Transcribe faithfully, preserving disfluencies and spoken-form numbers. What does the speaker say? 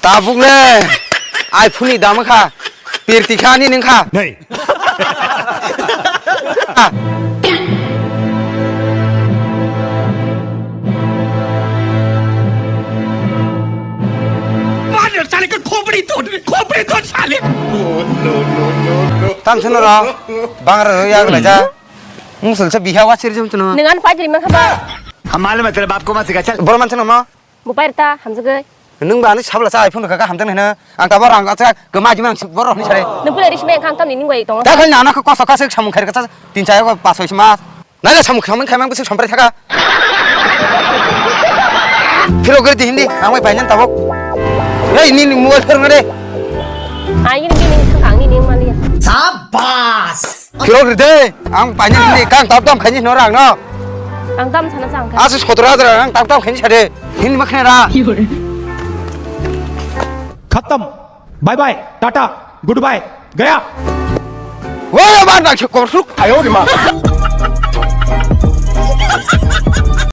Tabuk le iPhone ni dam kha, pirti kha ni nung kha. Nei. मार साले का खोपड़ी तोड़, खोपड़ी तोड़ साले। Tam sano ro, bang ro ya gla ja. Musul sa biha wa sir jam tuno. Nung an pajri mang khaba. हम मालूम है तेरे बाप को मत सिखा, चल। Bor man sano ma. Bo pairta hamjagwi. Nung ba ani sabla sa iPhone kaka hamjang hena. Ang tabo rang acha kema jima ang bor ni sare. Nung pula rishme ang kang tamni nung bai tong. Da khani nana ko kosa kasa samung khair kasa tin chaya ko pas hois ma. Nana samung khamang khamang bisik samprai thaka. Phiro gari di hindi ang bai painan tabo. Ei ni ni mobile phir ngare. Ai ni ni kang ni ni maliya. Sabas. Phiro gari de ang painan hindi kang tab dam khani no rang no. Ang dam sana sang kha. Asu sotro hajar ang tab dam khani sade. Hindi makhne ra. खत्म। Bye bye, tata, goodbye, गया। Woi, abar na ki korsuk. Ayo di ma.